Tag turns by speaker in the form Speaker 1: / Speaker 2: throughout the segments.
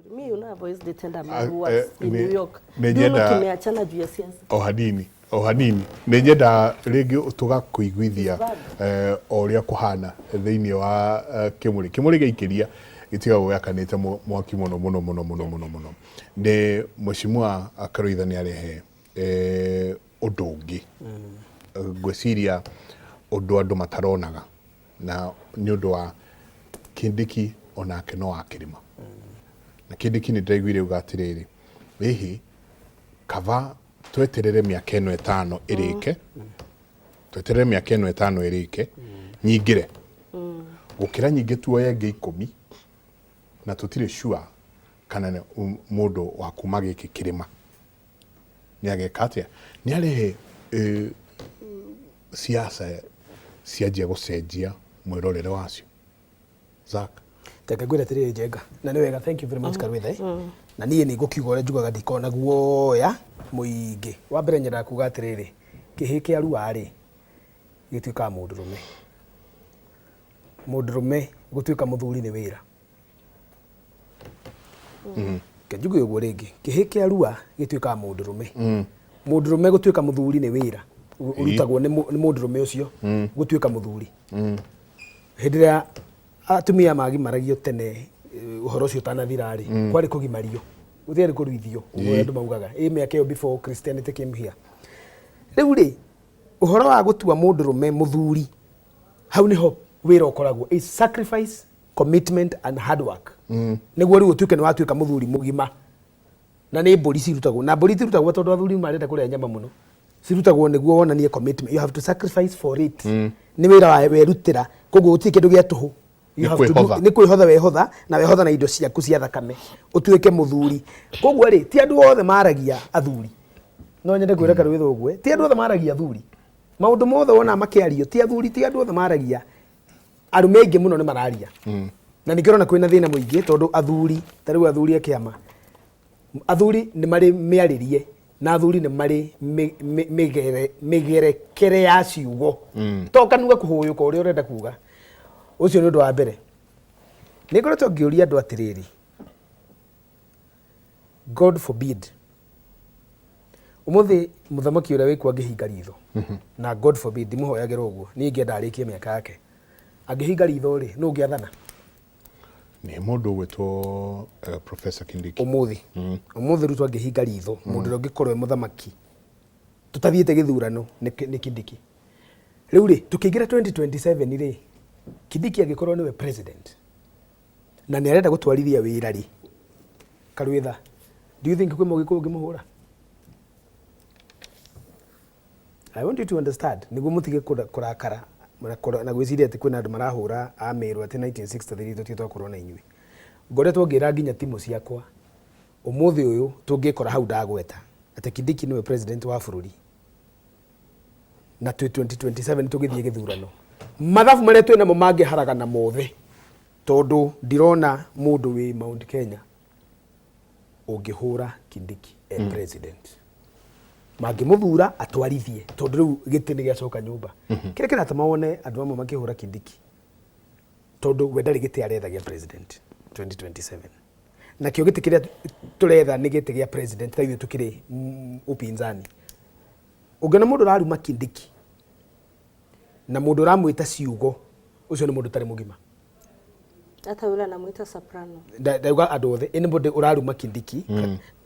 Speaker 1: Me, you know, I've always dated a man
Speaker 2: Ah,
Speaker 1: who works in New York.
Speaker 2: Nĩ
Speaker 1: Do you know
Speaker 2: nyenda-
Speaker 1: tumeachana juu ya siasa?
Speaker 2: O hanini, o hanini, nĩ nyenda rĩngĩ tũgakũiguithia o ũrĩa kũhana thĩinĩ wa kĩmũrĩ. Kĩmũrĩ gĩaikĩria gĩtigagwo gĩakanĩte mwaki mũno mũno mũno mũno mũno mũno. Nĩ Mheshimiwa Karũitha nĩ arehe ũndũ ũngĩ, ngwĩciria ũndũ andũ mataronaga, na nĩ ũndũ wa Kindiki onake no akĩrĩma. Na Kindiki nĩ ndĩraiguire auga atĩrĩrĩ, ĩhĩ, kaba tweterere mĩaka ĩno ĩtano ĩrĩke, tweterere mĩaka ĩno ĩtano ĩrĩke, nyingĩre, gũkĩra nyingĩ tuoye ĩngĩ 10 na tũtirĩ sure kana nĩ mũndũ wa kuma gĩkĩ kĩrĩma nĩ ageka atĩa, nĩ arehe siasa cianjia gũcenjia mwĩrorere wacio. Zack.
Speaker 3: Reke ngwĩre atĩrĩrĩ, Njenga, na nĩ wega, thank you very much, Karwitha, eh. Na niĩ nĩ ngũkiuga ũrĩa njugaga, ndikoragwo na guoya mũingĩ. Wa mbere nyendaga kuga atĩrĩrĩ, kĩhĩĩ kĩa rua rĩ, gĩtuĩkaga mũndũrũme. Mũndũrũme gũtuĩka mũthuri nĩ wĩra. Reke njuge ũguo rĩngĩ, kĩhĩĩ kĩa rua gĩtuĩkaga mũndũrũme. Mũndũrũme gũtuĩka mũthuri nĩ wĩra ũrutagwo nĩ mũndũrũme ũcio gũtuĩka mũthuri. Hĩndĩ ĩrĩa atumia magimaragio tene, ũhoro ũcio ũtanathira rĩ, kwarĩ kũgimario, gũtiarĩ kũruithio ũguo andũ maugaga ĩ mĩaka ĩyo before Christianity came here. Rĩu rĩ, ũhoro wa gũtua mũndũrũme mũthuri, hau nĩho wĩra ũkoragwo, is sacrifice, commitment and hard work, nĩguo rĩu ũtuĩke nĩ watuĩka mũthuri mũgima. Na nĩ mbũri cirutagwo, na mbũri itirutagwo tondũ athuri marenda kũrĩa nyama mũno, cirutagwo nĩguo wonanie commitment. You have to sacrifice for it. Nĩ wĩra wa werutĩra, koguo gũtirĩ kĩndũ gĩa tũhũ. You
Speaker 2: Nĩ
Speaker 3: have to do-
Speaker 2: kwĩhotha.
Speaker 3: Nĩ kwĩhotha wehotha, na wehotha na indo ciaku cia thakame ũtuĩke mũthuri. Koguo rĩ, ti andũ othe maragia athuri. No nyende kwĩra Karũĩ ũguo, ti andũ othe maragia athuri. Maũndũ mothe wona makĩario ti athuri, ti andũ othe maragia. Arũme aingĩ mũno nĩ mararia, na nĩkĩo ũrona kwĩna thĩna mũingĩ, tondũ athuri ta rĩu athuri a kĩama, athuri nĩ marĩ mĩarĩrie na athuri nĩ marĩ mĩgerekere ya ciugo, to kanua kũhũyũka ũrĩa ũrenda kuga. Ũcio nĩ ũndũ wa mbere. Nĩ ngoretwo ngĩũria andũ atĩrĩrĩ, God forbid, ũmũthĩ mũthamaki ũrĩa wĩkuo angĩhinga ritho, na God forbid, ndimũhoyagĩra ũguo, niĩ ingĩenda arĩkie mĩaka yake, angĩhinga ritho rĩ, nũ ũngĩathana?
Speaker 2: Nĩ mũndũ ũgwĩtwo Professor Kindiki.
Speaker 3: Ũmũthĩ Ruto angĩhinga ritho, mũndũ ũrĩa ũngĩkorwo e mũthamaki tũtathiĩte gĩthurano nĩ Kindiki. Rĩu rĩ, tũkĩingĩra 2027 rĩ, Kindiki angĩkorwo nĩwe president na nĩ arenda gũtwarithia wĩra rĩ, Karwĩtha, do you think kwĩ mũgĩkũyũ ũngĩmũhũra? I want you to understand, nĩguo mũtige kũrakara na gwĩciria atĩ kwĩna andũ marahũra a Meru atĩ 1963 tũtirĩ twakorwo na inyuĩ. Ngoretwo ngĩra nginya timũ ciakwa, ũmũthĩ ũyũ tũngĩkora hau ndagweta atĩ Kindiki nĩwe president wa bũrũri na twĩ 2027 tũgĩthiĩ gĩthurano, mathabu marĩa twĩ namo mangĩharagana mothe, tondũ ndirona mũndũ wĩ Mount Kenya ũngĩhũra Kindiki e president. Mangĩmũthura atwarithie, tondũ rĩu gĩtĩ nĩ gĩacoka nyũmba. Kĩrĩa kĩratũma wone andũ amwe makĩhũra Kindiki, tondũ we ndarĩ gĩtĩ aretha gĩa president 2027, nakĩo gĩtĩ kĩrĩa tũretha nĩ gĩtĩ gĩa president ta ithuĩ tũkĩrĩ upinzani. Ũngĩona mũndũ ũraruma Kindiki na mũndũ ũramwĩta ciugo, ũcio nĩ mũndũ ũtarĩ mũgima.
Speaker 1: Hata yule anamuita soprano.
Speaker 3: Ndauga andũ othe, anybody ũraruma Kindiki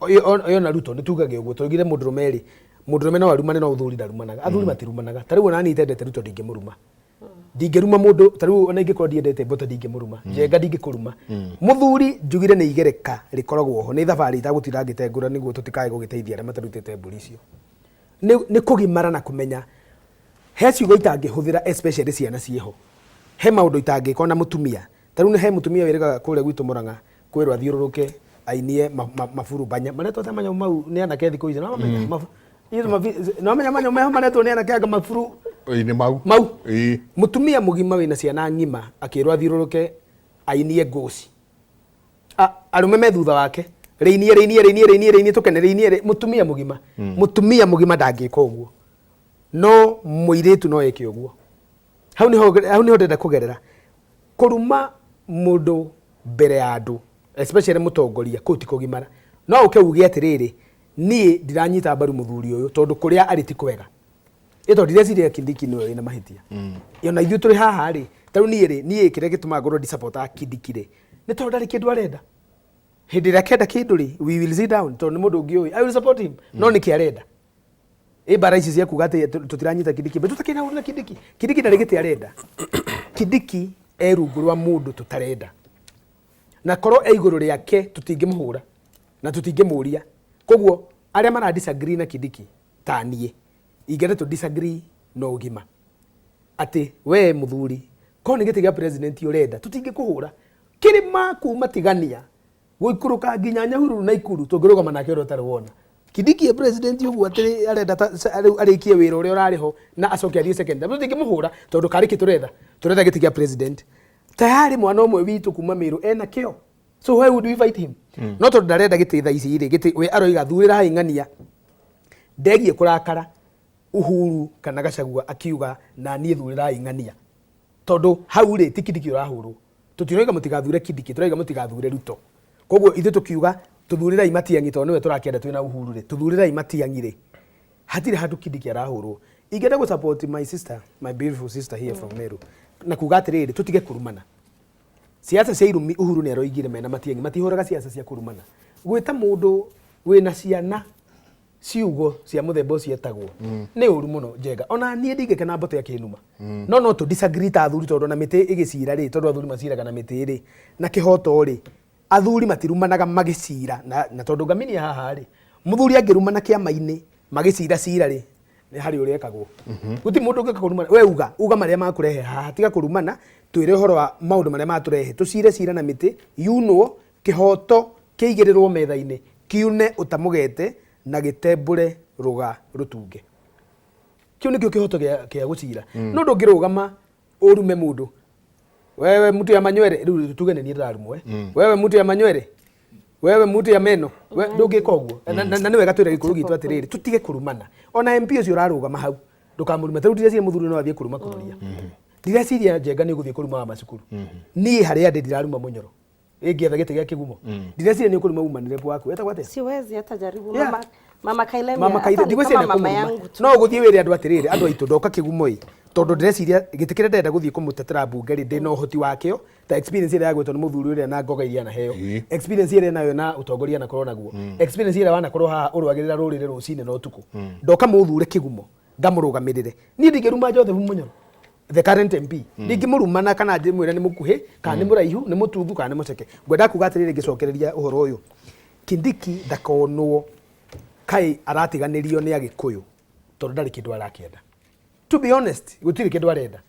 Speaker 3: ũyũ na Ruto, nĩ tugage ũguo tũigire mũndũrũme rĩ, mũndũrũme no arumane, no ũthuri ndarumanaga, athuri matirumanaga. Ta rĩu ona niĩ itendete Ruto ndingĩmũruma, ndingĩruma mũndũ. Ta rĩu ona ingĩkorwo ndiendete Mbote ndingĩmũruma, Njenga ndingĩkũruma. Mũthuri njugire nĩ igereka rĩkoragwo ho, nĩ thabarĩ itagũtinda ngĩtengũra nĩguo tũtikae gũgĩteithia arĩa matarutĩte mbũri icio. Nĩ kũgimara na kũmenya he ciugo itangĩhũthĩra, especially ciana ciĩho, he maũndũ itangĩka ona mũtumia. Ta rĩu nĩ he mũtumia wĩrĩgaga kũrĩa gwitũ Mũrang'a kwĩrwo athiũrũrũke ainie maburu banya maretwo ta manyamũ mau nĩ anake thikũ ici, nĩwamamenya? Nĩwamenya manyamũ meho maretwo nĩ anake anga maburu?
Speaker 2: Ĩĩ, nĩ mau.
Speaker 3: Mau.
Speaker 2: Ĩĩ.
Speaker 3: Mũtumia mũgima wĩna ciana ng'ima akĩrwo athiũrũrũke ainie ngũci, arũme me thutha wake, rĩinie, rĩinie, rĩinie, rĩinie, rĩinie, tũkene, rĩinie, mũtumia mũgima, mũtumia mũgima ndangĩka ũguo, no mũirĩtu no eke ũguo. Hau nĩho ndĩrenda kũgerera kũruma mũndũ mbere ya andũ. Especially mũtongoria kũu ti kũgimara. No ũke uge atĩrĩrĩ, niĩ ndiranyita mbaru mũthuri ũyũ tondũ kũrĩa arĩ ti kwega. Ĩ tondũ ndireciria Kindiki nĩwe wĩna mahĩtia. Ona ithuĩ tũrĩ haha rĩ, ta rĩu niĩ rĩ, niĩ kĩrĩa gĩtũmaga ngorwo ndisupportaga Kindiki rĩ, nĩ tondũ ndarĩ kĩndũ arenda. Hĩndĩ ĩrĩa akenda kĩndũ rĩ, we will sit down, tondũ nĩ mũndũ ũngĩ ũĩ, I will support him. No nĩkĩ arenda? Ĩ mbara ici cia kuga atĩ tũtiranyita Kindiki, but tũtakĩrĩ na ũru na Kindiki. Kindiki ndarĩ gĩtĩ arenda. Kindiki e rungu rwa mũndũ tũtarenda. Na korwo e igũrũ rĩake tũtingĩmũhũra na tũtingĩmũria. Koguo arĩa mara disagree na Kindiki ta niĩ, ingĩenda tũ disagree na ũgima. Atĩ we mũthuri, korwo nĩ gĩtĩ gĩa president ũrenda, tũtingĩkũhũra. Kĩrĩma kuma Tigania gũikũrũka nginya Nyahururu na Ikuru tũngĩrũgama nake ũrĩa ũtarĩ wona. Kindiki e president ũguo atĩ arenda rĩu arĩkie wĩra ũrĩa ũrarĩ ho na acoke athiĩ second term. Tũtingĩmũhũra tondũ karĩ kĩ tũretha? Tũretha gĩtĩ gĩa president. Tayari mwana ũmwe witũ kuma Meru ena kĩo. So why would we fight him? No tondũ ndarenda gĩtĩ thaa ici rĩ, gĩtĩ we aroiga thurĩrai ng'ania. Ndegie kũrakara Uhuru kana Gachagua akiuga na niĩ thurĩrai ng'ania. Tondũ hau rĩ ti Kindiki ũrahũrwo. Tũtirauga mũtigathure Kindiki, tũrauga mũtigathure Ruto. Koguo ithuĩ tũkiuga tũthurĩrai Matiang'i tondũ nĩwe tũrakĩenda twĩna Uhuru rĩ, tũthurĩrai Matiang'i rĩ, hatirĩ handũ Kindiki arahũrwo. Ingĩenda gũ support my sister, my beautiful sister here from Meru, na kuga atĩrĩrĩ, tũtige kũrumana. Siasa cia irumi Uhuru nĩ aroigire mena Matiang'i matihũraga siasa cia kũrumana. Gwĩta mũndũ wĩna ciana ciugo cia mũthemba ũcio etagwo nĩ ũru mũno Njenga. Ona niĩ ndingĩkena Mbote akĩnuma. No no tũ disagree ta athuri tondũ ona mĩtĩ ĩgĩcira rĩ, tondũ athuri maciraga na mĩtĩ rĩ, na kĩhoto rĩ, athuri matirumanaga magĩcira na tondũ ngamini haha rĩ, mũthuri angĩrumana kĩama-inĩ magĩcira cira rĩ, nĩ harĩ ũrĩa ekagwo. Gũtirĩ mũndũ ũngĩũka kũrumana. We uga, uga marĩa makũrehe haha, tiga kũrumana, twĩre ũhoro wa maũndũ marĩa matũrehe. Tũcire cira na mĩtĩ, yunwo, kĩhoto kĩigĩrĩrwo metha-inĩ, kiune ũtamũgete na gĩtembũre rũga rũtunge. Kĩu nĩkĩo kĩhoto kĩa gũcira. No ndũngĩrũgama ũrume mũndũ. Wewe mtu ya manywere, rĩu tuge nĩ niĩ ndĩrarumwo, eh? Wewe mtu ya manywere, wewe mtu ya meno, we ndũngĩka ũguo. Na nĩ wega twĩre gĩkũyũ gitũ atĩrĩrĩ, tũtige kũrumana. Ona MP ũcio ũrarũgama hau, ndũkamũrume. Ta rĩu ndireciria mũthuri no athiĩ kũruma kũrũria. Ndireciria Njenga nĩ ũgũthiĩ kũruma wa macukuru. Niĩ harĩa ndĩ ndiraruma Mũnyoro. Ĩngĩetha gĩtĩ gĩa kĩgumo. Ndireciria nĩ ũkũruma woman rep waku. Etagwo atĩa?
Speaker 1: Siwezi hata jaribu.
Speaker 3: Yeah.
Speaker 1: Mama Kailemia,
Speaker 3: Mama Kaire,
Speaker 1: hata ni
Speaker 3: ndigwĩciria
Speaker 1: kama mama
Speaker 3: nĩekũmũruma.
Speaker 1: yangu tu.
Speaker 3: No ũgũthiĩ wĩre andũ atĩrĩrĩ, andũ aitũ ndoka kĩgumo ĩ, tondũ ndĩreciria gĩtĩ kĩrĩa ndĩrenda gũthiĩ kũmũtetera mbunge rĩ, ndĩna ũhoti wakĩo, ta experience ĩrĩa yagwetwo nĩ mũthuri ũrĩa na ngoga iria anaheo, experience ĩrĩa enayo na ũtongoria anakorwo naguo, experience ĩrĩa wanakorwo haha ũrũagĩrĩra rũrĩrĩ rũcinĩ na ũtukũ, ndoka mũthure kĩgumo ngamũrũgamĩrĩre. Niĩ ndingĩruma Joseph Mũnyoro, the current MP, ndingĩmũrumana kana ndĩmwĩre nĩ mũkuhĩ kana nĩ mũraihu, nĩ mũtungu kana nĩ mũceke. Ngwenda kuga atĩrĩrĩ ngĩcokereria ũhoro ũyũ, Kindiki ndakonwo kaĩ aratiganĩrio nĩ Agĩkũyũ tondũ ndarĩ kĩndũ arakĩenda. To be honest, gũtirĩ kĩndũ arenda.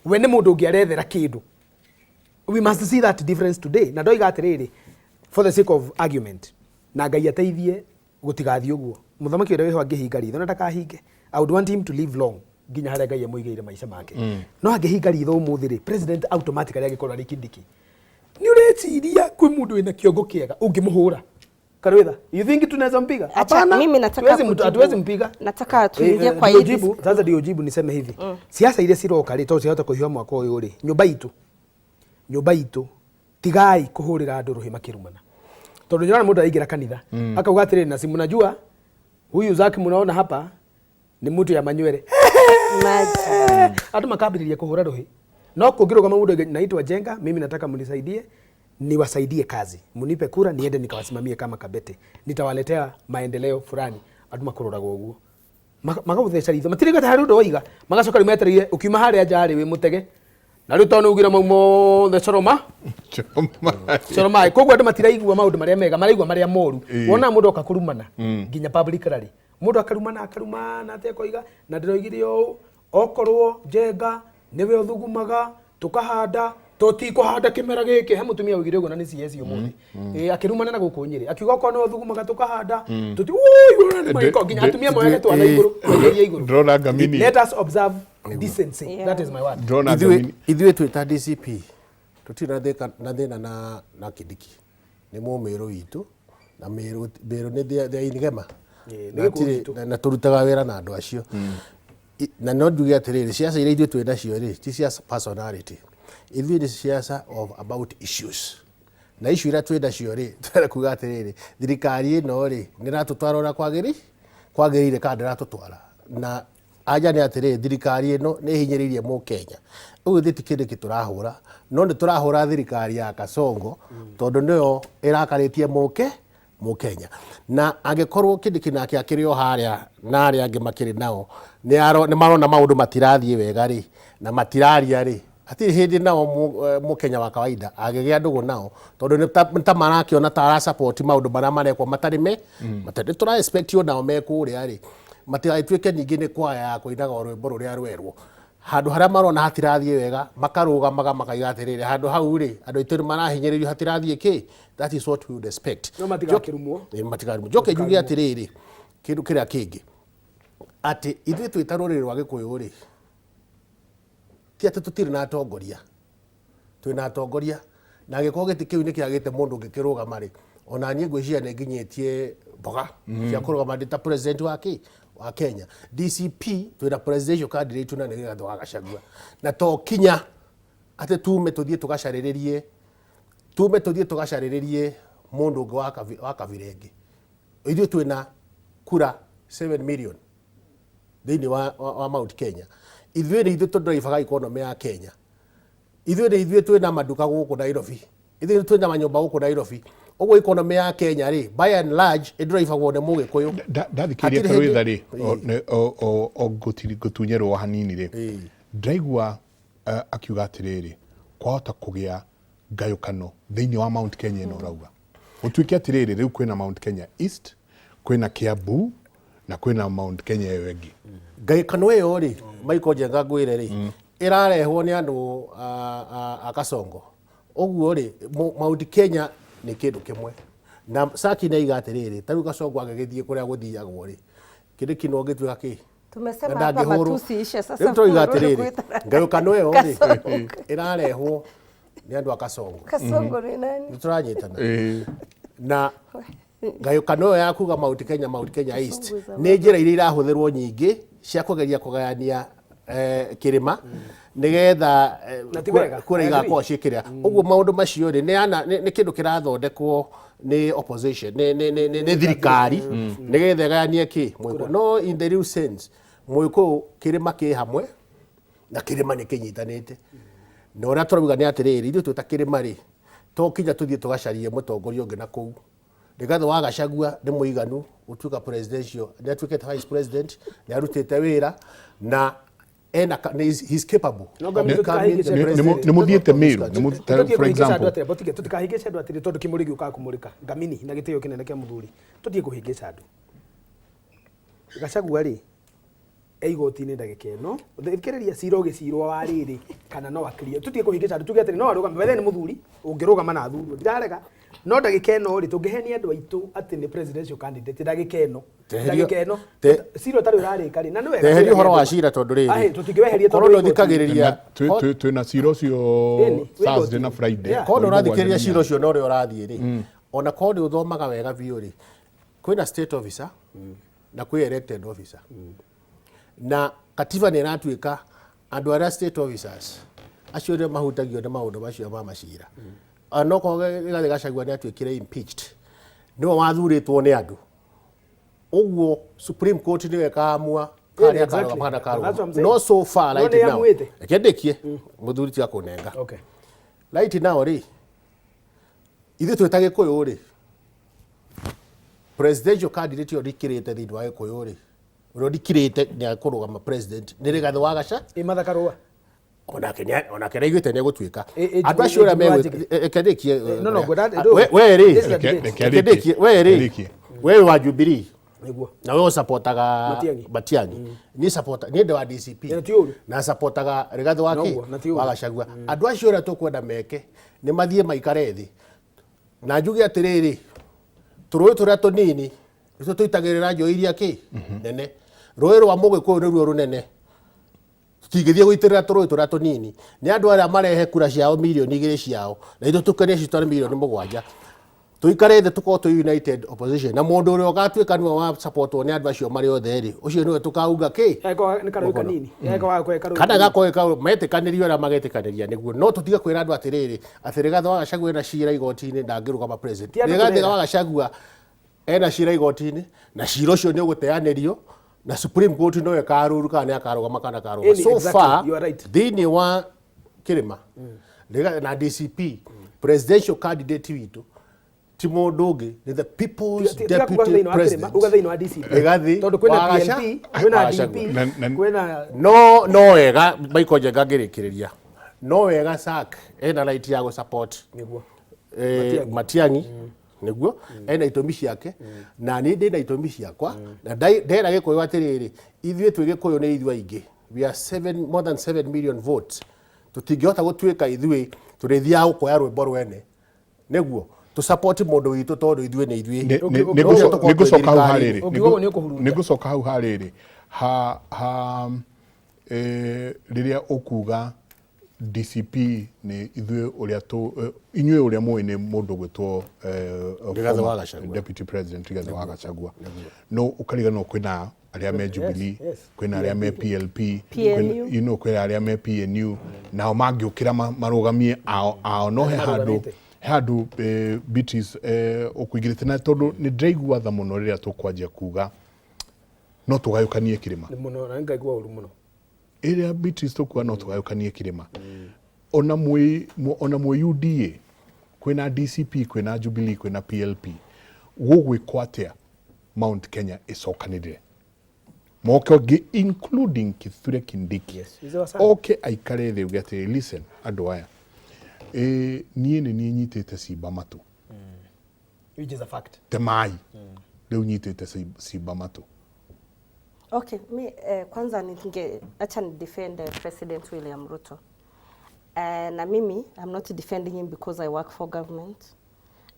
Speaker 3: We nĩ mũndũ ũngĩ arethera kĩndũ. We must see that difference today. Na ndoiga atĩrĩrĩ, for the sake of argument, na Ngai ateithie gũtigathiĩ ũguo. Mũthamaki ũrĩa wĩho angĩhinga ritho na ndakahinge. I would want him to live long nginya harĩa Ngai amũigĩire maica make. No angĩhinga ritho ũmũthĩ rĩ, president automatically angĩkorwo arĩ Kindiki. Nĩ ũreciria kwĩ mũndũ wĩna kĩongo kĩega ũngĩmũhũra? Karwitha, you think tunaweza mpiga?
Speaker 1: Acha,
Speaker 3: Hapana.
Speaker 1: mimi nataka
Speaker 3: Tuwezi
Speaker 1: kujibu.
Speaker 3: hatuwezi mpiga.
Speaker 1: Nataka tuingie kwa
Speaker 3: Ndio
Speaker 1: hii
Speaker 3: jibu, sasa ndio jibu niseme hivi. Siasa iria ciroka rĩ, tondũ ciahota kũhiũha mwaka ũyũ rĩ, nyũmba itũ, nyũmba itũ, tigai kũhũrĩra andũ rũhĩ makĩrumana. Tondũ nĩũrona mũndũ araingĩra kanitha, akauga atĩrĩrĩ, na si mnajua huyu Zack mnaona hapa ni mtu ya manywere.
Speaker 1: Imagine.
Speaker 3: Andũ makambĩrĩria kũhũra rũhĩ. No kũngĩrũgama mũndũ oige, naitwa Njenga, mimi nataka mnisaidie, niwasaidie kazi, mnipe kura niende nikawasimamie kama Kabete, nitawaletea maendeleo fulani. Andũ makũroraga ũguo magagũtheca ritho, matirĩ harĩ ũndũ woiga, magacoka rĩu metereire ũkiuma harĩa nja rĩ wĩ mũtege, na rĩu tondũ nĩ ugire mau mothe coroma coro maĩ. Koguo andũ matiraigua maũndũ marĩa mega, maraigua marĩa moru. Wona mũndũ oka kũrumana nginya public rally, mũndũ akarumana akarumana atekoiga, na ndĩroigire ũũ, okorwo Njenga nĩwe ũthugumaga tũkahanda, tũtikũhanda kĩmera gĩkĩ. He mũtumia oigire ũguo na nĩ CS ũmũthĩ. Akĩrumana na gũkũ Nyĩrĩ, akiuga okorwo nĩwe ũthugumaga tũkahanda, tũti ũi, nĩ marĩko nginya atumia moyage twana igũrũ, maigerie igũrũ.
Speaker 2: Ndĩrona ngamini.
Speaker 3: Let us observe decency.
Speaker 1: Yeah.
Speaker 3: That is my word.
Speaker 2: Ndĩrona ngamini.
Speaker 4: Ithuĩ twĩ ta DCP tũtirĩ na thĩna na Kindiki, nĩ mũmĩrũ witũ na Mĩrũ nĩ they are in Gema.
Speaker 3: Nĩ
Speaker 4: Na
Speaker 3: gĩkũyũ
Speaker 4: tirĩ-
Speaker 3: gitũ.
Speaker 4: na tũrutaga wĩra na andũ acio. Na no njuge atĩrĩrĩ, ciaca iria ithuĩ twĩ nacio rĩ, ti cia personality, ithuĩ nĩ ciaca of about issues. Na icio iria twĩ nacio rĩ, tũrenda kuga atĩrĩrĩ, thirikari ĩno rĩ, nĩ ĩratũtwara ũrĩa kwagĩrĩire kana ndĩratũtwara. Na anja nĩ atĩrĩrĩ, thirikari ĩno nĩ ĩhinyĩrĩirie mũkenya. Ũguo ithuĩ ti Kindiki tũrahũra, no nĩ tũrahũra thirikari ya Kasongo tondũ nĩyo ĩrakarĩtie mũkenya. Na angĩkorwo Kindiki nake akĩrĩ o harĩa na arĩa angĩ makĩrĩ nao nĩ marona maũndũ matirathiĩ wega rĩ, na matiraria rĩ, hatirĩ hĩndĩ nao mũkenya wa kawaida angĩgĩa ndũgũ nao tondũ nĩ ta marakĩona ta arasupport maũndũ marĩa marekwo matarĩ me matarĩ. Tũra expect o nao me kũrĩa rĩ, matigagĩtuĩke ningĩ nĩ kwaya ya kũinaga o rwĩmbo rũrĩa rwerwo. Handũ harĩa marona hatirathiĩ wega makarũgamaga makaiga atĩrĩrĩ, handũ hau rĩ, andũ aitũ nĩ marahinyĩrĩrio, hatirathiĩ kĩ. That is what we would expect.
Speaker 3: No matigakĩrumwo.
Speaker 4: Matigakĩrumwo. Njoke njuge atĩrĩrĩ, kĩndũ kĩrĩa kĩngĩ atĩ ithuĩ twĩ ta rũrĩrĩ rwa Gĩkũyũ rĩ, ti atĩ tũtirĩ na atongoria, twĩ na atongoria, na angĩkorwo gĩtĩ kĩu nĩ kĩagĩte mũndũ ũngĩkĩrũgama rĩ, ona niĩ ngwĩciria nĩ nginyĩtie mboga cia kũrũgama ndĩ ta president wa kĩ wa Kenya. DCP twĩna presidential candidate na nĩ Rigathĩ wa Gachagua, na to kinya atĩ tume tũthiĩ tũgacarĩrĩrie, tume tũthiĩ tũgacarĩrĩrie mũndũ ũngĩ wa kabira ĩngĩ. Ithuĩ twĩna kura 7 million thĩinĩ wa Mount Kenya. Ithuĩ nĩ ithuĩ tũndrivaga economy ya Kenya. Ithuĩ nĩ ithuĩ twĩna maduka gũkũ Nairobi. Ithuĩ nĩ twĩna manyũmba gũkũ Nairobi. Ũguo economy ya Kenya rĩ, by and large ĩndrivagwo nĩ Mũgĩkũyũ.
Speaker 2: Ndathikĩrĩria
Speaker 4: Hatirĩ
Speaker 2: Karwitha
Speaker 4: hĩndĩ-
Speaker 2: rĩ, o ngũtunyerwo hanini rĩ, ndaigua akiuga atĩrĩrĩ, kwahota kũgĩa ngayũkano thĩinĩ wa Mount Kenya ĩno ũrauga. Gũtuĩke atĩrĩrĩ, rĩu kwĩna Mount Kenya East, kwĩna Kiambu na kwĩna Mount Kenya ĩyo ĩngĩ.
Speaker 4: Ngayũkano ĩyo rĩ, Michael Njenga ngwĩre rĩ, ĩrarehwo nĩ andũ a Kasongo. Ũguo rĩ, Mount Kenya nĩ kĩndũ kĩmwe. Na Saki nĩ aiga atĩrĩrĩ, ta rĩu Kasongo angĩgĩthiĩ kũrĩa gũthiagwo rĩ, Kindiki no ũngĩtuĩka kĩ?
Speaker 1: Tumesema
Speaker 4: Na
Speaker 1: hapa
Speaker 4: ndangĩhũrwo.
Speaker 1: matusi ishe sasa.
Speaker 4: Rĩu tũroiga
Speaker 1: murudi
Speaker 4: atĩrĩrĩ,
Speaker 1: kuita-
Speaker 4: ngayũkano ĩyo rĩ,
Speaker 1: Kasongo.
Speaker 4: ĩrarehwo nĩ andũ a Kasongo.
Speaker 1: Kasongo ni nani?
Speaker 4: Nĩ tũranyitana. Na ngayũkano ĩyo ya kuga Mount Kenya, Mount Kenya East nĩ njĩra iria irahũthĩrwo nyingĩ cia kũgeria kũgayania kĩrĩma nĩgetha
Speaker 3: Na ti wega.
Speaker 4: kura
Speaker 3: I agree.
Speaker 4: igakorwo ciĩ kĩrĩa. Ũguo maũndũ macio rĩ, nĩ kĩndũ kĩrathondekwo nĩ opposition, nĩ thirikari nĩgetha ĩgayanie kĩ Mũgĩkũyũ. No in the real sense, Mũgĩkũyũ kĩrĩma kĩ hamwe na kĩrĩma nĩ kĩnyitanĩte. Na ũrĩa tũrauga nĩ atĩrĩrĩ, ithuĩ twĩ ta kĩrĩma rĩ, to kinya tũthiĩ tũgacarie mũtongoria ũngĩ na kũu. Rigathĩ wa Gachagua nĩ mũiganu gũtuĩka presidential, nĩ atuĩkĩte vice president, nĩ arutĩte wĩra na ena he's capable
Speaker 3: No,
Speaker 4: of
Speaker 3: Ngamini,
Speaker 4: becoming the
Speaker 3: tũtikahĩngĩce
Speaker 4: president
Speaker 2: Nĩ mũthiĩte
Speaker 4: of this
Speaker 2: Meru,
Speaker 4: country.
Speaker 2: nĩ
Speaker 3: Tũthiĩ
Speaker 2: for
Speaker 3: kũhĩngĩca andũ
Speaker 2: example.
Speaker 3: atĩa? Botige, tũtikahĩngĩce andũ atĩrĩ tondũ kĩmũrĩ gĩũkaga kũmũrĩka. Ngamini na gĩtĩo kĩnene kĩa mũthuri. Tũthiĩ kũhĩngĩca andũ. Gachagua rĩ, e igoti-inĩ ndagĩka ĩno. Thikĩrĩria cira ũgĩcirwo wa rĩrĩ kana no akĩrie. Tũtige kũhĩngĩca andũ tuge atĩrĩ no arũgame. By the way nĩ mũthuri ũngĩrũgama na athurwo. Ndirarega. No ndagĩka ĩno rĩ, tũngĩhenia andũ aitũ atĩ nĩ presidential candidate ndagĩka ĩno. Ndagĩka ĩno. Cira ũtarĩ ũrarĩka rĩ, na nĩ wega.
Speaker 4: Teheria ũhoro wa cira tondũ rĩrĩ,
Speaker 3: Ahĩ, tũtingĩweheria
Speaker 4: korwo
Speaker 3: tondũ
Speaker 4: nĩ
Speaker 3: wĩ igoti-inĩ.
Speaker 4: ũthikagĩrĩria
Speaker 2: Twĩna cira ũcio
Speaker 3: Ĩni, wĩ
Speaker 2: Thursday na
Speaker 3: igoti-inĩ.
Speaker 2: Friday.
Speaker 3: Yeah.
Speaker 4: korwo nĩ
Speaker 2: Mweri
Speaker 4: ũrathikĩrĩria
Speaker 2: mũgwanja
Speaker 4: cira ũcio na ũrĩa ũrathiĩ rĩ, ona korwo nĩ ũthomaga wega biũ rĩ, kwĩna state officer na kwĩ elected officer. Na katiba nĩ ĩratuĩka andũ arĩa state officers acio nĩo mahutagio nĩ maũndũ macio ma macira. Onokorwo Rigathĩ Gachagua nĩ atuĩkire impeached, nĩwe wathurĩtwo nĩ andũ. Ũguo Supreme Court nĩyo ĩkamua
Speaker 3: Yeah,
Speaker 4: karĩa
Speaker 3: exactly.
Speaker 4: karũgama kana
Speaker 3: That's what
Speaker 4: karũgama.
Speaker 3: I'm saying.
Speaker 4: No so far
Speaker 3: No
Speaker 4: right
Speaker 3: nĩ
Speaker 4: now.
Speaker 3: amuĩte.
Speaker 4: Reke ndĩkie mũthuri tiga kũnenga.
Speaker 3: Okay.
Speaker 4: Right now rĩ, ithuĩ twĩ ta Gĩkũyũ rĩ, presidential candidate ĩyo ndikĩrĩte thĩinĩ wa Gĩkũyũ rĩ, ũrĩa ndikĩrĩte nĩ akũrũgama president nĩ Rigathĩ wa Gachagua.
Speaker 3: Ĩ Martha Karua.
Speaker 4: Onake onake nĩaiguĩte nĩegũtuĩka.
Speaker 3: Ĩ
Speaker 4: Andũ acio ũrĩa
Speaker 3: Njũgũna
Speaker 4: megwĩ- reke ndĩkie,
Speaker 3: No, no, ngwenda-
Speaker 4: we rĩ,
Speaker 3: This is a debate.
Speaker 2: Reke
Speaker 4: reke ndĩkie, we rĩ,
Speaker 2: Arĩkie.
Speaker 4: we wa Jubilee
Speaker 3: Nĩguo.
Speaker 4: na we ũsapotaga
Speaker 3: Matiang'i.
Speaker 4: Matiang'i. Niĩ support niĩ ndĩ wa DCP
Speaker 3: Na ti ũru.
Speaker 4: na sapotaga Rigathĩ wa kĩ
Speaker 3: Noguo, na ti ũru.
Speaker 4: wa Gachagua. Andũ acio ũrĩa tũkwenda meke nĩ mathiĩ maikare thĩ na njuge atĩrĩrĩ, tũrũĩ tũrĩa tũnini nĩtuo tũitagĩrĩra njũĩ iria kĩ nene. Rũĩ rwa Mũgĩkũyũ nĩruo rũnene, tũtingĩthiĩ gũitĩrĩra tũrũĩ tũrĩa tũnini. Nĩ andũ arĩa marehe kura ciao 2 milioni ciao na ithuĩ tũkenie citware 7 milioni. Tuikare thĩ, tũkorwo twĩ united opposition, na mũndũ ũrĩa ũgatuĩka nĩwe wa supportwo nĩ andũ acio marĩ othe rĩ, ũcio nĩwe tũkauga kĩ.
Speaker 3: Nĩ karũĩ kanini. Eko karũĩ
Speaker 4: Kana
Speaker 3: kanini.
Speaker 4: Gakorwo metĩkanĩrio ũrĩa magetĩkanĩria nĩguo, no tũtige kwĩra andũ atĩrĩrĩ, atĩ Rigathĩ wa Gachagua ena cira igoti-inĩ, ndangĩrũgama president.
Speaker 3: Ti andũ
Speaker 4: Rigathĩ
Speaker 3: tũrera.
Speaker 4: wa Gachagua ena cira igoti-inĩ, na cira ũcio nĩ ũgũteanĩrio na Supreme Court, no ĩkarũru kana nĩ akarũgama kana akarũgama.
Speaker 3: Ĩni,
Speaker 4: So
Speaker 3: exactly,
Speaker 4: far
Speaker 3: you are right.
Speaker 4: thĩinĩ wa kĩrĩma na DCP presidential candidate witũ ti mũndũ ũngĩ, nĩ the People's
Speaker 3: Tiga kuga
Speaker 4: Deputy
Speaker 3: thĩinĩ wa kĩrĩma,
Speaker 4: President
Speaker 3: uga thĩinĩ wa DCP.
Speaker 4: Rigathi
Speaker 3: Tondũ kwĩna
Speaker 4: wa
Speaker 3: PLP, kwĩna
Speaker 4: wa Gachagua.
Speaker 3: DP, kwĩna
Speaker 4: No wega Michael Njenga ngĩrĩkĩrĩria, no wega SAC ena right ya gũ support
Speaker 3: Nĩguo.
Speaker 4: Matiang'i nĩguo ena itũmi ciake, na niĩ ndĩ na itũmi ciakwa, na ndera Gĩkũyũ atĩrĩrĩ, ithuĩ twĩ Gĩkũyũ nĩ ithuĩ aingĩ, we are more than 7 million votes. Tũtingĩhota gũtuĩka ithuĩ tũrĩthiaga gũkoya rwĩmbo rwene nĩguo tũ support mũndũ witũ, tondũ ithuĩ nĩ ithuĩ. Tũkorwo twĩ
Speaker 2: Nĩngũcoka hau
Speaker 4: thirikari-inĩ.
Speaker 2: harĩrĩ.
Speaker 3: Ũngiuga ũguo nĩ ũkũhurunja.
Speaker 2: Nĩngũcoka hau harĩrĩ ha rĩrĩa ũkuga DCP nĩ ithuĩ ũrĩa tũ inyuĩ ũrĩa mũĩ nĩ mũndũ gwĩtwo
Speaker 4: Rigathĩ wa
Speaker 2: former
Speaker 4: Gachagua.
Speaker 2: Deputy President Rigathĩ wa Gachagua, no ũkariganĩrwo kwĩna arĩa me Jubilee, kwĩna arĩa me PLP,
Speaker 1: PNU.
Speaker 2: Kwĩna arĩa me PNU, nao mangĩũkĩra marũgamie ao ao, no he handũ
Speaker 3: Marũgamĩte.
Speaker 2: He handũ Beatrice ũkũingĩrĩte, na tondũ nĩ ndĩraigua tha mũno rĩrĩa tũkwanjia kuga no tũgayũkanie kĩrĩma.
Speaker 3: Nĩ mũno, na nĩngaigua ũru mũno.
Speaker 2: Ĩrĩa Beatrice tũkuga no tũgayũkanie kĩrĩma, ona mwĩ ona mwĩ UDA kwĩna DCP, kwĩna Jubilee, kwĩna PLP, gũgwĩkwo atĩa Mount Kenya ĩcokanĩrĩre moke ũngĩ, including Kithure Kindiki?
Speaker 3: Yes, hizo sana.
Speaker 2: Oke aikare thĩ uge atĩrĩ, listen andũ aya, niĩ nĩ niĩ nyitĩte simba matũ.
Speaker 3: Which is a fact.
Speaker 2: Temai rĩu nyitĩte simba matũ.
Speaker 1: Okay, mi kwanza ninge acha ni defend President William Ruto. Na mimi I'm not defending him because I work for government.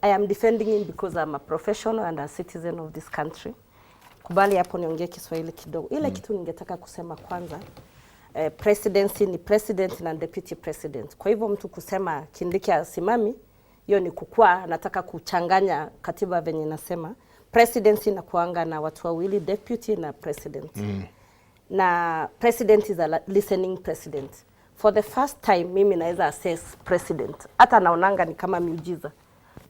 Speaker 1: I am defending him because I'm a professional and a citizen of this country. Kubali hapo niongee Kiswahili kidogo. Ile kitu ningetaka kusema kwanza, presidency ni president na deputy president. Kwa hivyo mtu kusema Kindiki asimami, hiyo ni kukua anataka kuchanganya katiba venye nasema. Presidency na kuanga na watu wawili, deputy na president. Na president is a listening president. For the first time mimi naweza assess president, hata naonanga ni kama miujiza.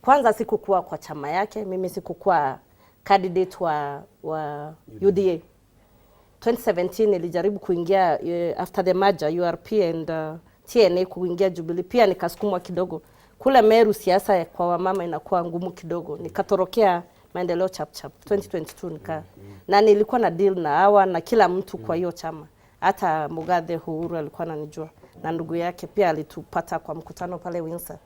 Speaker 1: Kwanza sikukuwa kwa chama yake, mimi sikukuwa candidate wa UDA. 2017 nilijaribu kuingia after the merger URP and TNA kuingia Jubilee, pia nikasukumwa kidogo kule Meru. Siasa kwa wamama inakuwa ngumu kidogo, nikatorokea Maendeleo Chapchap 2022 na nilikuwa na deal na hawa na kila mtu kwa hiyo chama, hata Mugathe Uhuru alikuwa ananijua na ndugu yake pia alitupata kwa mkutano pale Windsor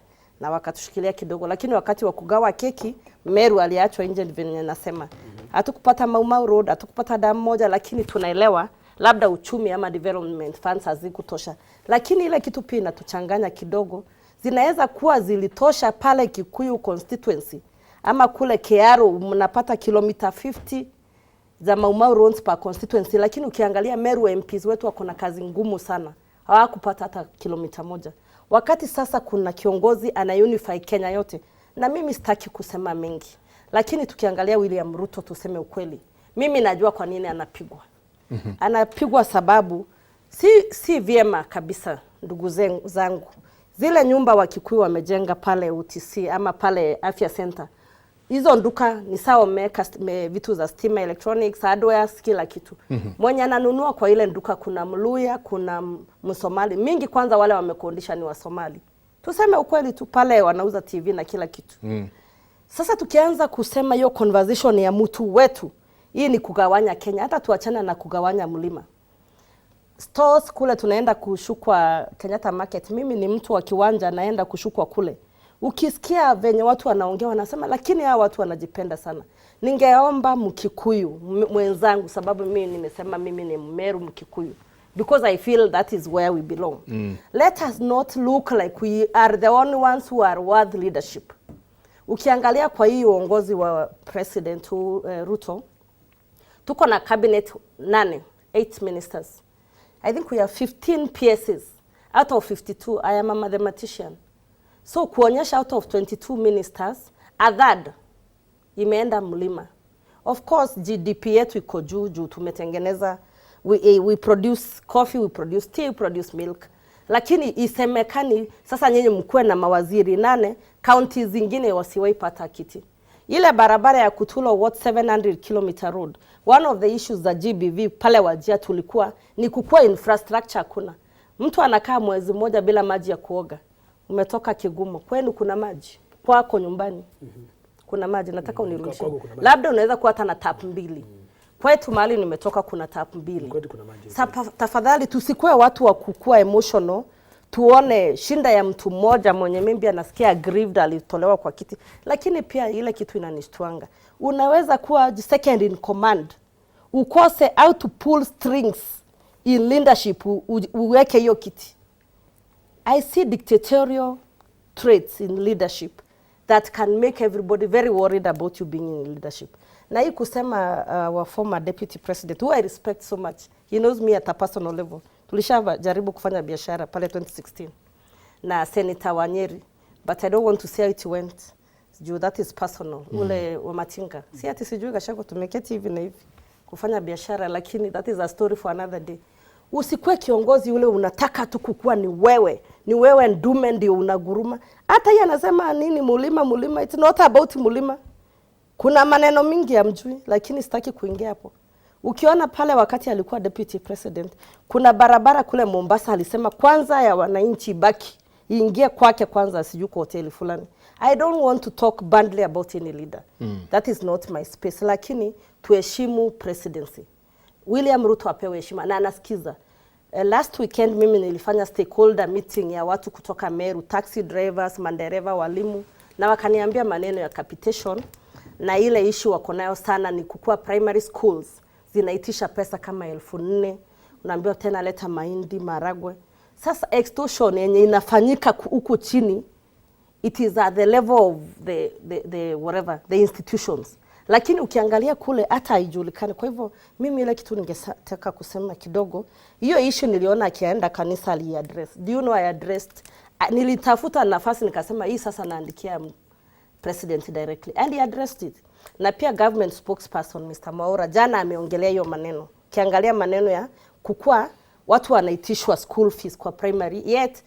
Speaker 1: na wakatushikilia kidogo, lakini wakati wa kugawa keki Meru aliachwa nje. Venye nasema, hatukupata Mau Mau Road, hatukupata damu moja, lakini tunaelewa labda uchumi ama development funds hazikutosha, lakini ile kitu pia inatuchanganya kidogo, zinaweza kuwa zilitosha pale Kikuyu constituency ama kule Kiaru mnapata kilomita 50 za Mau Mau roads per constituency, lakini ukiangalia Meru MPs wetu wako na kazi ngumu sana, hawakupata hata kilomita moja. Wakati sasa kuna kiongozi ana unify Kenya yote, na mimi sitaki kusema mengi, lakini tukiangalia William Ruto, tuseme ukweli, mimi najua kwa nini anapigwa. Anapigwa sababu si vyema kabisa, ndugu zangu, zile nyumba Wakikuyu wamejenga pale UTC ama pale Afya Center, hizo nduka ni sawa, wameweka vitu za stima, electronics, hardware, kila kitu. Mwenye ananunua kwa ile nduka kuna Mluya, kuna Msomali mingi. Kwanza wale wamekodisha ni Wasomali, tuseme ukweli tu, pale wanauza TV na kila kitu. Sasa tukianza kusema hiyo conversation ya mtu wetu, hii ni kugawanya Kenya. Hata tuachane na kugawanya mlima stores kule tunaenda kushukwa Kenyatta Market. Mimi ni mtu wa kiwanja, naenda kushukwa kule. Ukisikia venye watu wanaongea wanasema, lakini hawa watu wanajipenda sana. Ningeomba Mkikuyu mwenzangu, sababu mimi nimesema mimi ni Mmeru Mkikuyu because I feel that is where we belong. Let us not look like we are the only ones who are worth leadership. Ukiangalia kwa hii uongozi wa President Ruto, tuko na cabinet nane, eight ministers. I think we have 15 PSs out of 52. I am a mathematician. So kuonyesha out of 22 ministers A third imeenda mlima. Of course GDP yetu iko juu juu tumetengeneza, we produce coffee, we produce tea, we produce milk, lakini isemekani sasa nyinyi mkuwe na mawaziri 8, kaunti zingine wasiwahi pata kiti. Ile barabara ya Kutulo, what, 700 kilometer road, one of the issues za GBV pale Wajir tulikuwa ni kukua infrastructure hakuna. Mtu anakaa mwezi mmoja bila maji ya kuoga. Umetoka Kigumo, kwenu kuna maji? Kwako nyumbani kuna maji? Nataka unirudishie.
Speaker 3: Kwangu kuna maji.
Speaker 1: Labda unaweza kuwa hata na tap 2. Kwetu mahali nimetoka kuna tap 2.
Speaker 3: Kwetu kuna maji.
Speaker 1: Tafadhali tusikuwe watu wa kukua emotional, tuone shinda ya mtu mmoja mwenye maybe anasikia aggrieved alitolewa kwa kiti. Lakini pia ile kitu inanishtuanga, unaweza kuwa second in command, ukose how to pull strings in leadership, uweke hiyo kiti. I see dictatorial traits in leadership that can make everybody very worried about you being in leadership. Na hii kusema wa former deputy president, who I respect so much, he knows me at a personal level. Tulishajaribu kufanya biashara pale 2016 na Senator Wanyeri, but I don't want to say how it went. Juu that is personal. Ule wa Matinga. Si ati sijui Gachagua, tumeketi hivi na hivi kufanya biashara, lakini that is a story for another day. Usikuwe kiongozi ule unataka tu kukua ni wewe, ni wewe ndume ndio unaguruma. Hata yeye anasema nini mulima mulima, it's not about mulima. Kuna maneno mingi ya mjui, lakini sitaki kuingia hapo. Ukiona pale wakati alikuwa deputy president, kuna barabara kule Mombasa alisema kwanza ya wananchi baki ingie kwake kwanza, sijui kwa hoteli fulani. I don't want to talk badly about any leader. That is not my space. Lakini tuheshimu presidency. William Ruto apewe heshima na anasikiza. Last weekend mimi nilifanya stakeholder meeting ya watu kutoka Meru, taxi drivers, mandereva, walimu, na wakaniambia maneno ya capitation na ile issue wako nayo sana ni kukua primary schools zinaitisha pesa kama 4,000, unaambiwa tena leta mahindi, maragwe. Sasa extortion yenye inafanyika huku chini, it is at the level of the whatever the institutions, lakini ukiangalia kule hata haijulikani. Kwa hivyo mimi ile kitu ningetaka kusema kidogo, hiyo issue niliona akienda kanisa aliaddress. Do you know I addressed, nilitafuta nafasi nikasema hii sasa naandikia president directly and he addressed it. Na pia government spokesperson Mr. Mwaura jana ameongelea hiyo maneno. Ukiangalia maneno ya kukua watu wanaitishwa school fees kwa primary, yet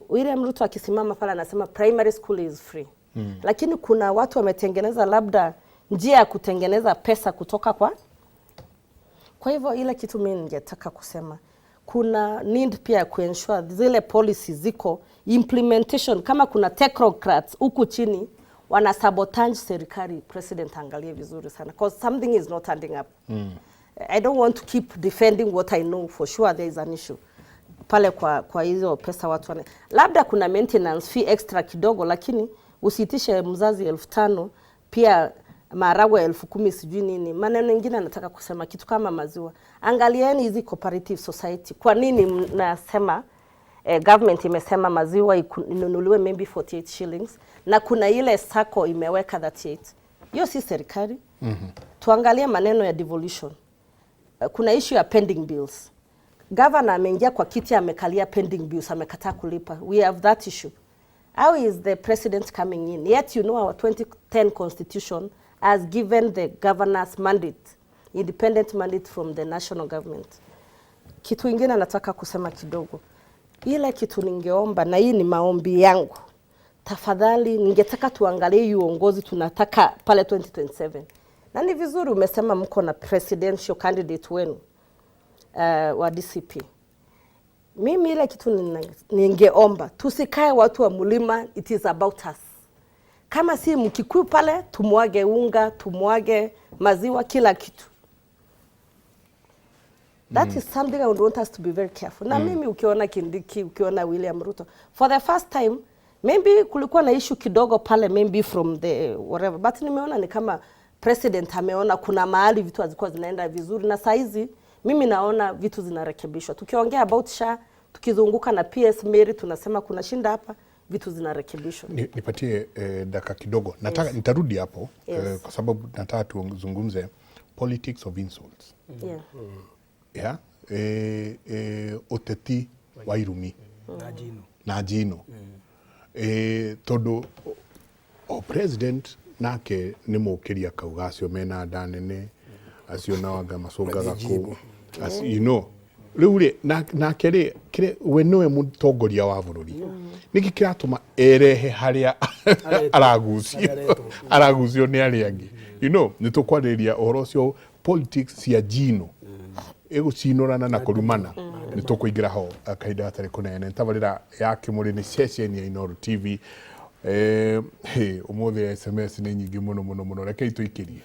Speaker 1: William Ruto akisimama pale anasema primary school is free. Lakini kuna watu wametengeneza labda njia ya kutengeneza pesa kutoka kwa. Kwa hivyo ile kitu mimi ningetaka kusema, kuna need pia ya kuensure zile policies ziko implementation. Kama kuna technocrats huku chini wana sabotage serikali, president angalie vizuri sana, because something is not adding up. I don't want to keep defending what I know for sure there is an issue pale kwa hizo pesa watu wana, labda kuna maintenance fee extra kidogo, lakini usiitishe mzazi 5,000 pia maharagwe 10,000 sijui nini. Maneno mengine nataka kusema kitu kama maziwa. Angalieni hizi cooperative society. Kwa nini mnasema government imesema maziwa inunuliwe maybe 48 shillings na kuna ile sacco imeweka 38? Hiyo si serikali. Tuangalie maneno ya devolution. Kuna issue ya pending bills. Governor ameingia kwa kiti amekalia pending bills, amekataa kulipa. We have that issue. How is the president coming in? Yet you know our 2010 constitution has given the governors mandate, independent mandate from the national government. Kitu ingine nataka kusema kidogo. Ile kitu ningeomba, na hii ni maombi yangu, tafadhali ningetaka tuangalie hii uongozi tunataka pale 2027. Na ni vizuri umesema mko na presidential candidate wenu wa DCP. Mimi ile kitu ningeomba, tusikae watu wa mlima, it is about us. Kama si Mkikuyu pale, tumwage unga, tumwage maziwa, kila kitu. That is something I would want us to be very careful. Na mimi ukiona Kindiki, ukiona William Ruto, for the first time, maybe kulikuwa na issue kidogo pale, maybe from the whatever, but nimeona ni kama president ameona kuna mahali vitu hazikuwa zinaenda vizuri, na saizi mimi naona vitu zinarekebishwa. Tukiongea about SHA, tukizunguka na PS Mary, tunasema kuna shinda hapa, vitu zinarekebishwa.
Speaker 2: Nipatie dakika kidogo. Nataka nitarudi hapo, kwa sababu nataka tuzungumze politics of insults. Yeah? Uteti wa irumi
Speaker 3: na njino
Speaker 2: na njino. Tondu O president nake nĩ mũkĩria akauga acio mena nda nene, acio nao anga macũngaga kũ. Rĩu rĩ, nake rĩ, we nĩwe mũtongoria wa bũrũri. Nĩkĩ kĩratũma erehe harĩa aragucio aragucio nĩ arĩa angĩ? Nĩ tũkwarĩrĩria ũhoro ũcio, politics cia njino ĩgũcinũrana na kũrumana. Nĩ tũkũingĩra ho kahinda gatarĩ kũnene. Tabarĩra ya Kĩmũrĩ nĩ ceceni ya Inooro TV. Ũmũthĩ SMS nĩ nyingĩ mũno mũno mũno, rekei tũikĩrie.